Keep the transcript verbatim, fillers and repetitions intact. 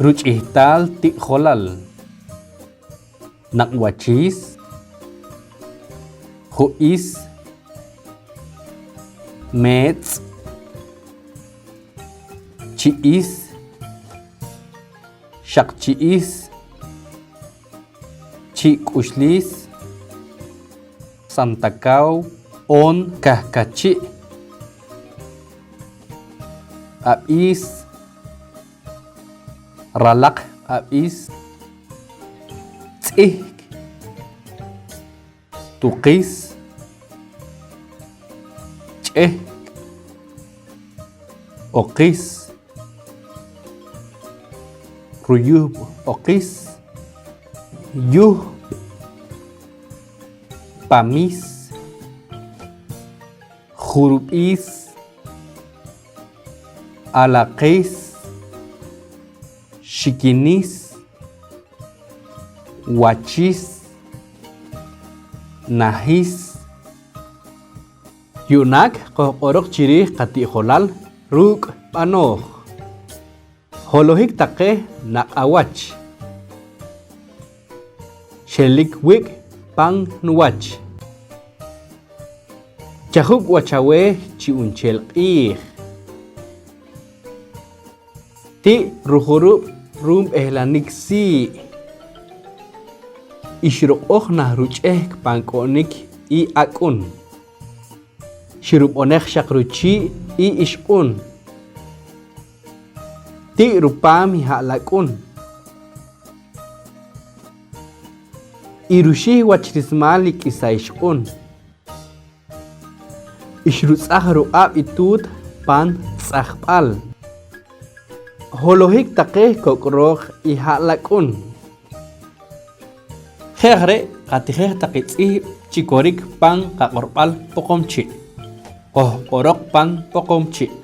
Ruch'ihtaal ti'jolal: naq'wachiis, ju'is, meetz', chi'is, xaq chi'is, chi' k'uxliis, santakaw, oon kahkachi', q'ab'iis, ralaq q'ab'iis, tz'ihk, tuqiis, ch'ehk, oqiis, ruyuhb' oqiis, yuhb', pamiis, jurub'iis, alaqiis, xikiniis, wachiis, nahiis. Yu'naak qojq'oroq chi riij qati'jolal ruuk' b'anooj. Holohik taqe naq awach. Xelik wi'k pan nuwach. Chajub' wach aweh chu'nchel q'iij. Ti' rujurub' rumb'ehlanik sii'. Xruq'oj nah ruch'ehk pan k'o'nik i ak'un. Xirub'onej xaq ruchii' i ixq'un. Ti' rupaam i ha'lak'un. Iruxih wach rismaal i k'isa ixq'un. Xrutz'aj ruq'ab' i tuut pan tz'ajb'al. Holohik taqe kok'rooj i ha'lak'un. Je' aj re' qatijej taq i tz'ihb' chi korik pan qaq'orb'al Poqomchi'. Qojq'oroq pan Poqomchi'.